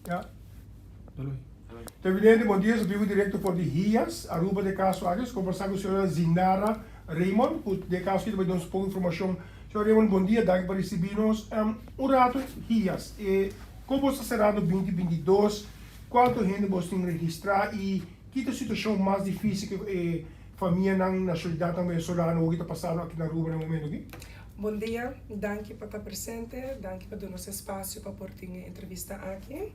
Ja. Televidente, bon dia. Vivo directo for di HIAS, Aruba den caso aki. Conversa cu señora Zinara Raymond, cu den caso aki ta nos poco informacion. Señora Raymond, bon dia. Danki pa ricibi nos. Un rato, HIAS. Con bo ta cerrando 2022? Cuanto hende bo tin registra y ki situacion mas dificil cu famianan nacionalidad venezolano cu ta pasando aki na Aruba na momento aki? Bon dia, danki pa ta presente, danki pa duna nos espacio pa por tin e entrevista aki.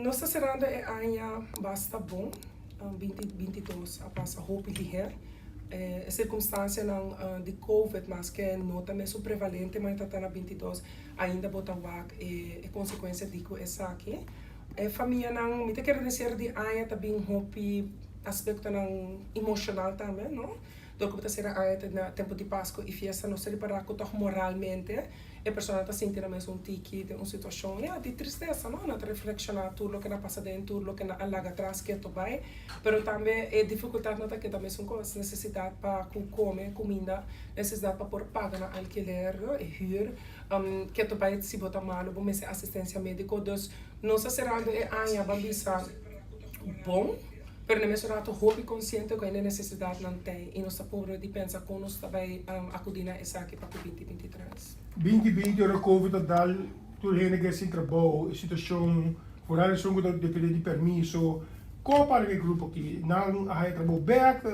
Nos ta cerrando e aña basta bon, 2022 a pasa hopi lihe. Circunstancianan di COVID, maske no ta mesun prevalente, mas ta na 22, ainda bo ta wak e consecuencia di cu esaki. E famianan, mi ta kier bisa di aña tambe hopi aspectonan emocional tambe, no? Door cu ta cera aña na tempo di Pasco y fiesta, nos ta ripara cu toch moralmente e persona ta sinti mes un tiki den un situacion, ja, di tristesa, no? Nan ta reflexiona tur loke a pasa den, tur loke a laga atras keto bay, pero tambe e dificultad nan ta keda mesun cos, necesidad pa come, cuminda, necesidad pa por paga na alquiler, no? E huur, keto bay si bo ta malo, bo mester asistencia medico. Dus nos ta cerrando e aña, ban bisa bon, pero na mes rato hopi consciente cu e necesidadnan tin y nos ta purba di pensa con nos ta bay acudi na esaki pa 2023. 2020 ora COVID a dal, tur hende cu sin trabou, situacion, vooral esun cu ta depende di permiso. Con pa e grupo aki? Nan a haya trabou back,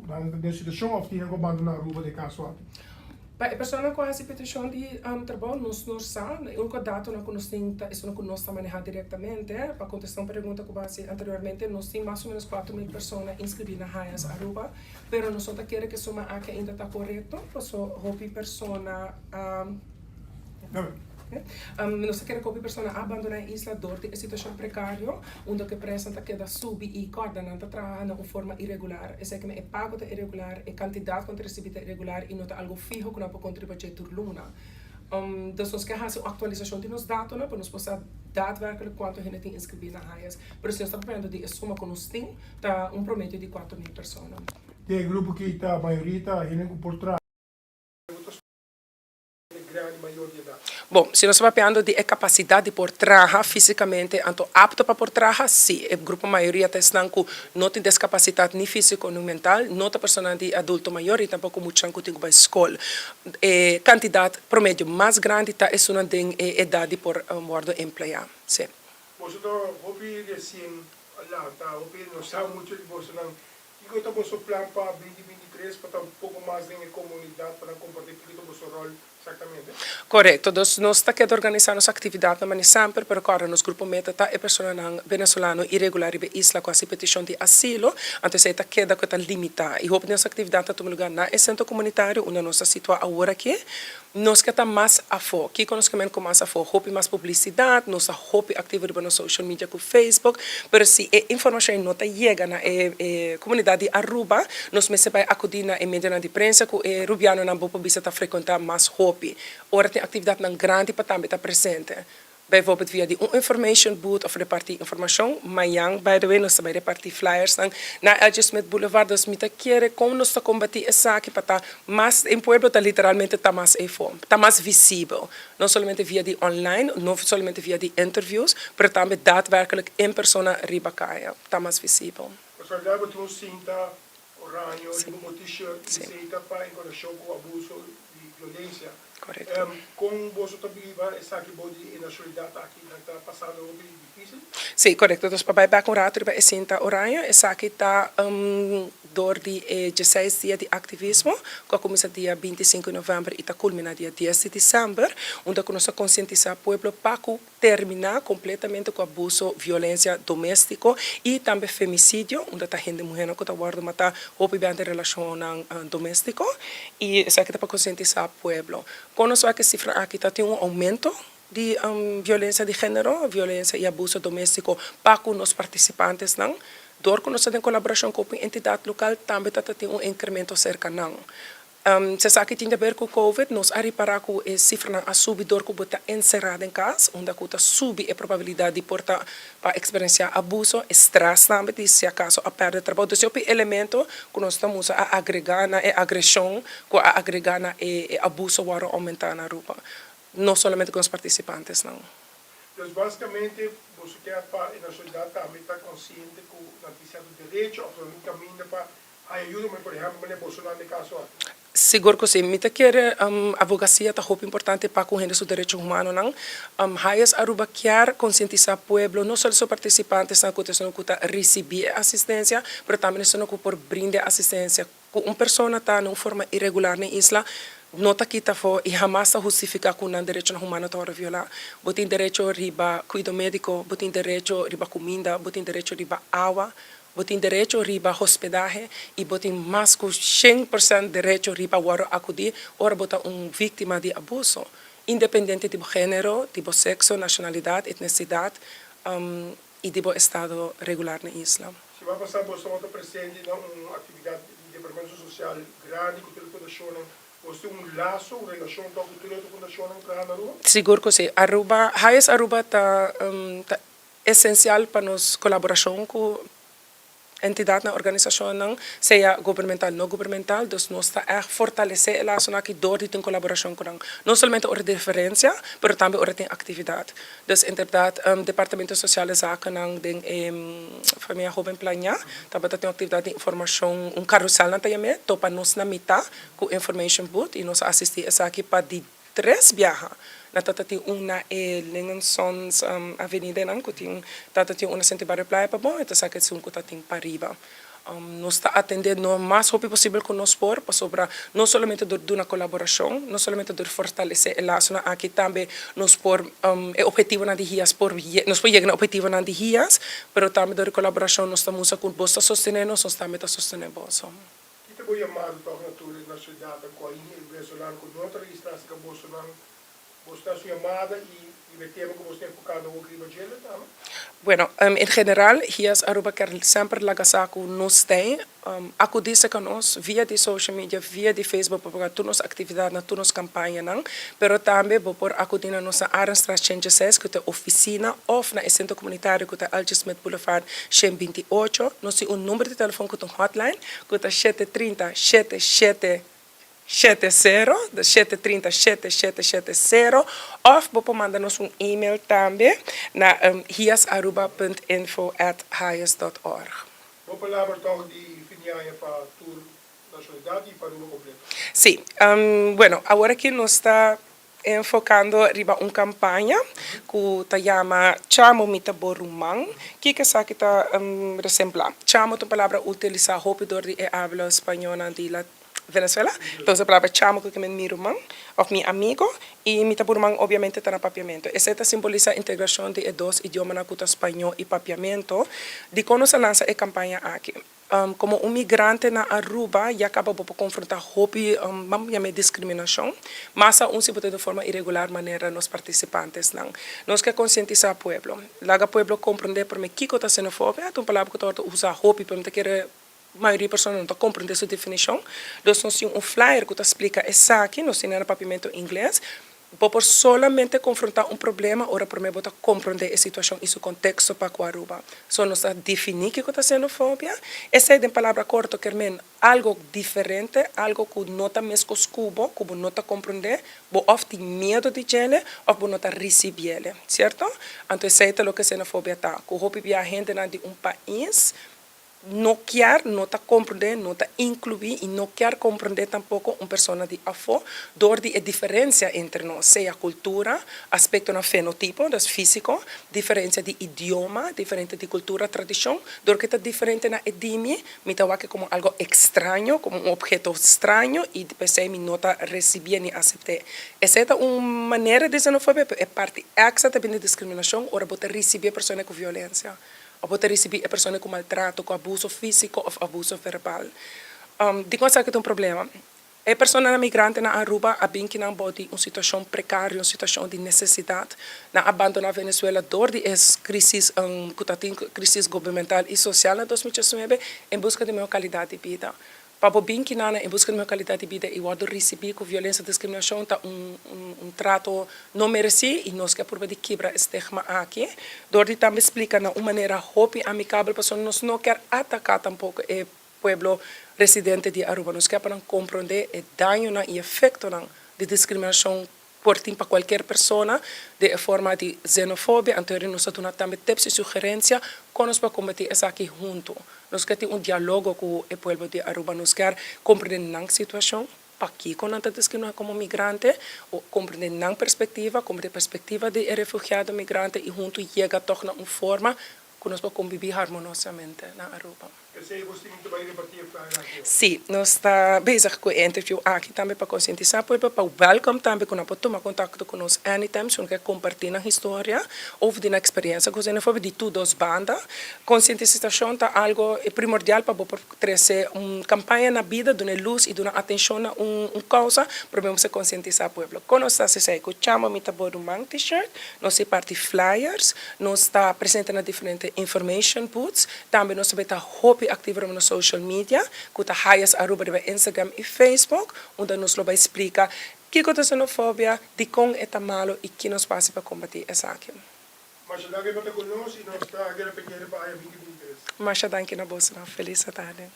nan den situacion of tin cu abandona Aruba den caso aki? Pa e persona cu a haci peticion di trabou, nos no sa. E unico dato cu nos tin ta esun cu nos ta maneha directamente. Pa contesta un pregunta cu a haci anteriormente, nos tin mas o menos 4 mil persona inscribi na HIAS Aruba, pero nos no ta kere cu e suma aki ainda ta corecto, paso hopi persona nos ta kere cu hopi persona a abandona e isla door di e situacion precario, unda cu e prijsnan ta keda subi y corda nan ta traha na un forma irregular. Esaki e pago ta irregular, e cantidad cu ta ricibi ta irregular y no ta algo fiho cu nan por contribui tur luna. Dus nos kier haci actualisacion di nos datonan, pa nos por sa daadwerkelijk cuanto hende tin inscribi na HIAS. Pero si nos ta papiando di e suma cu nos tin, ta un promedio di 4 mil persona. E grupo cu ta mayoria ta hende cu por traha grandi mayor di edad? Bon, si nos ta papiando di e capacidad di por traha fisicamente, anto apto pa por traha, si. E grupo mayoria ta esnan cu no tin discapacidad ni fisico ni mental, no ta persona di adulto mayor y tampoco mucha cu tin cu bay scol. E cantidad promedio mas grandi ta esunnan den e edad di por wordo emplea. Si. Boso ta hopi recien lanta, hopi no sa mucho di bosonan. Kico ta boso plan pa 2023 pa ta un poco mas den e comunidad pa comparti kico ta boso rol exactamente? Corecto. Dus nos ta keda organisa nos actividad na mani semper, pero awor nos grupo meta ta e personanan venezolano irregular riba isla cu a haci peticion di asilo, anto esey ta keda cu ta limita. Y hopi nos actividad ta tuma lugar na e centro comunitario, unda nos ta situa awor aki. Nos kier ta mas afo. Kico nos kier cu mas afo? Hopi mas publicidad, nos ta hopi activo riba nos social media cu Facebook, pero si e informacion no ta yega na e comunidad di Aruba, nos mester bay acudi na e medionan di prensa cu e rubianonan bo por bisa ta frecuenta mas hopi. Ora tin actividadnan grandi pa tambe ta presente. Bijvoorbeeld via di un information booth of reparti informacion. Mañan, by the way, nos ta bay reparti flyers na L.J. Smith Boulevard. Dus mi ta kere con nos ta combati esaki pa ta mas den pueblo, ta literalmente ta mas efo, ta mas visibel. No solamente via di online, no solamente via di interviews, pero tambe daadwerkelijk in persona riba caya, ta mas visibel. Casualidad bo tin un cinta oranje, riba bo t-shirt, y ta pa en conexion cu abuso di violencia. Corecto. Con boso ta biba esaki bo di nacionalidad aki ta pasando hopi dificil? Si, corecto. Dus pa bay back un rato riba e cinta oranje, esaki ta door di e 16 dia di activismo, cu a cuminsa dia 25 di november y ta culmina dia 10 di december, unda cu nos ta concientisa pueblo pa cu termina completamente cu abuso, violencia domestico y tambe femicidio, unda ta hende muher cu ta wordo mata hopi den relacionnan domestico, y esaki ta pa concientisa pueblo. Con nos wak e cifra aki ta tin un aumento di violencia di genero, violencia y abuso domestico pa cu nos participantenan. Door cu nos ta den colaboracion cu un entidad local, tambe ta tin un incremento cerca nan. Si esaki tin di haber cu COVID, nos a ripara cu e cifranan a subi door cu bo ta encera den cas, unda cu ta subi e probabilidad di por ta pa experiencia abuso, stress tambe, di si acaso a perde trabou. Dus hopi elemento cu nos ta usa a agrega na e agresion, cu a agrega na e abuso wordo aumenta na Aruba. No solamente cu nos participantenan. Dus basicamente boso kier pa e nacionalidad tambe ta consciente cu nan tin cierto derecho of nan tin caminda pa haya ayuda, como por ehempel manera boso nan den caso aki. Sigur cu si. Mi ta kere abogacia ta hopi importante pa cu hende su derecho humanonan. HIAS Aruba kier concientisa pueblo, no solo su participantesnan cu ta esun cu ta ricibi e asistencia, pero tambe esun cu por brinda e asistencia. Cu un persona ta na un forma iregular na e isla no ta kita afo y hamas ta hustifica cu nan derechonan humano ta worde viola. Bo tin derecho riba cuido medico, bo tin derecho riba cuminda, bo tin derecho riba awa, bo tin derecho riba hospedahe y bo tin mas cu 100% derecho riba worde acudi ora bo ta un victima di abuso, independiente di bo genero, di bo sexo, nacionalidad, etnicidad y di bo estado regular na isla. Siman pasá boso tabata presente na un aktividat di Departamento Sosial grandi ku tur e fundashonnan. Boso tin un laso, un relashon tòg ku tur e otro fundashonnan ku traha na Aruba? Sigur ku si. Aruba, HIAS Aruba ta ta esensial pa nos kolaborashon ku entidatnan, organisashonnan, sea gubernamental, no gubernamental. Dus nos ta ègt fortalesé e lasonan aki dor di tin kolaborashon ku nan. No solamente ora di referensia, pero tambe ora tin aktividat. Dus inderdaad Departamento Sociale Zakennan den e Famia Hoben Plania tabata tin un actividad di informacion, un carrousel nan ta yam'e, topa nos na mita cu information booth y nos a asisti esaki pa di tres biaha. Nan tabata tin un na e Lingensons Avenida nan cu tin tabata tin un na Centro Barrio Playa pa bon y ta esaki esun cu ta tin pariba. Nos ta atendé no mas hopi posibel ku nos por, pasobra no solamente dor duna kolaborashon, no solamente dor fortalesé e lasonan aki, tambe nos por e ophetivonan di HIAS por nos por yega na ophetivonan di HIAS, pero tambe dor di kolaborashon nos ta mustra ku bos ta sostené nos, nos tambe ta sostené boso. Ki ta bo yamado tòg na tur e nashonalidatnan ku ainda e venezolano ku no ta registrá serka bosonan? Boso ta haci un yamada y riba e tema cu boso ta enfocando awor riba djele tambe? Bueno, en general HIAS Aruba kier semper laga sa cu nos tin acudi cerca nos via di social media, via di Facebook pa por tur nos actividadnan, tur nos campañanan, pero tambe bo por acudi na nos na Arenstraat 106 cu ta e oficina of na e centro comunitario cu ta Altje Smit Boulevard 128. Nos tin un number di telefon cu ta un hotline cu ta 7 30 7 7 7 0, dus 7 30 7 7 7 0, òf bo por manda nos un email tambe na hiasaruba.info@hias.org. Bo palabra tòg di fin di aña pa tur nashonalidat i pa Aruba kompleto. Sí, bueno, awor aki nos ta enfocando riba un campaña cu ta yama Chamo mi ta bo ruman. Kico esaki ta resembla? Chamo ta un palabra utilisa hopi dor di e habla spañolnan di la Venezuela. Entonces e palabra chamo cu kimen mi ruman of mi amigo y mi ta bo ruman obviamente ta na papiamento. Esey ta simbolisa integracion di e dos idiomanan cu ta spañol y papiamento. Dicon nos a lansa e campaña aki? Komo un migrante na Aruba ya kaba bo por konfrontá hopi, bam yam'é diskriminashon, mas aun si bo ta di un forma iregular manera nos partisipantesnan. Nos ke konsientisá pueblo, laga pueblo komprondé promé kiko ta xenofobia, ta un palabra ku ta wòrdu usá hopi pero mi ta kere mayoria persona no ta komprondé su definishon. Dus nos tin un flyer ku ta splika esaki, nos tin na papiamentu ingles. Bo por solamente konfrontá un problema ora promé bo ta komprondé e situashon i su konteksto pa ku Aruba. So nos ta definí kiko ta xenofobia. Esei den palabra korto ker men algo diferente, algo ku no ta meskos ku bo, ku bo no ta komprondé, bo òf tin miedu di djele òf bo no ta risibiele, sierto? Anto esei ta loke xenofobia ta, ku hopi bia hendenan di un pais no kier, no ta comprende, no ta inclui y no kier comprende tampoco un persona di afo door di e diferencia entre nos, sea cultura, aspectonan fenotipo, dus fisico, diferencia di idioma, diferente di cultura, tradicion, door cu e ta diferente na e di mi, mi ta wak e como algo extraño, como un obheto straño y p'esey mi no ta recibié ni acepté. Esey ta un manera di xenofobia, pero e parti extra ta bini discriminacion ora bo ta ricibi e persona cu violencia. Òf bo ta risibí e persona ku maltrato, ku abuso físiko òf abuso verbal. Dikon esaki ta un problema? E personanan migrante na Aruba a bin kinan bou di un situashon prekario, un situashon di nesesidat. Nan a bandoná Venezuela dor di e krísis ku ta tin, krísis gubernamental i sosial na 2019, en buska di mihó kalidat di bida. Pa bo bin kinana en buska di mihó kalidat di bida i wòrdu risibí ku violensia, diskriminashon ta un un trato no meresí i nos ke a purba di kibra e stigma aki dor di tambe splika na un manera hopi amikabel pasobra nos no kier ataká tampoko e pueblo residente di Aruba. Nos kier pa nan komprondé e dañonan i efektonan di diskriminashon. por tin pa cualkier persona den e forma di xenofobia, anto nos ta duna tambe tips y sugerencia con nos por combati esaki hunto. Nos kier tin un dialogo cu e pueblo di Aruba, nos kier comprende nan situacion, pakico nan ta discrimina como migrante, of comprende nan perspectiva, comprende perspectiva di refugiado migrante y hunto yega toch na un forma cu nos por convivi harmoniosamente na Aruba. Esey bo tin tambe reparti e flyer aki? Si, nos ta bezig cu e interview aki tambe pa concientisa pueblo, pa welcome tambe cu nan por tuma contacto cu nos anytime, si nan kier comparti nan historia of di nan experiencia cu xenofobia di tur dos banda. Concientisacion ta algo primordial pa bo por trece un campaña na bida, duna luz y duna atencion na un causa, prome bo concientisa pueblo. Con nos ta haci cu Chamo Mi Ta Bo Ruman T-shirt, nos ta parti flyers, nos ta presente na diferente information booths, tambe nos ta hopi activo na social media, cu ta HIAS Aruba riba Instagram y Facebook, unda nos lo bay splica kico ta xenofobia, di con e ta malo y kico nos por haci pa combati esaki. Masha danki pa ta cu nos y nos ta keda pendiente pa aña 2023. Masha danki na boso. Feliz tardi.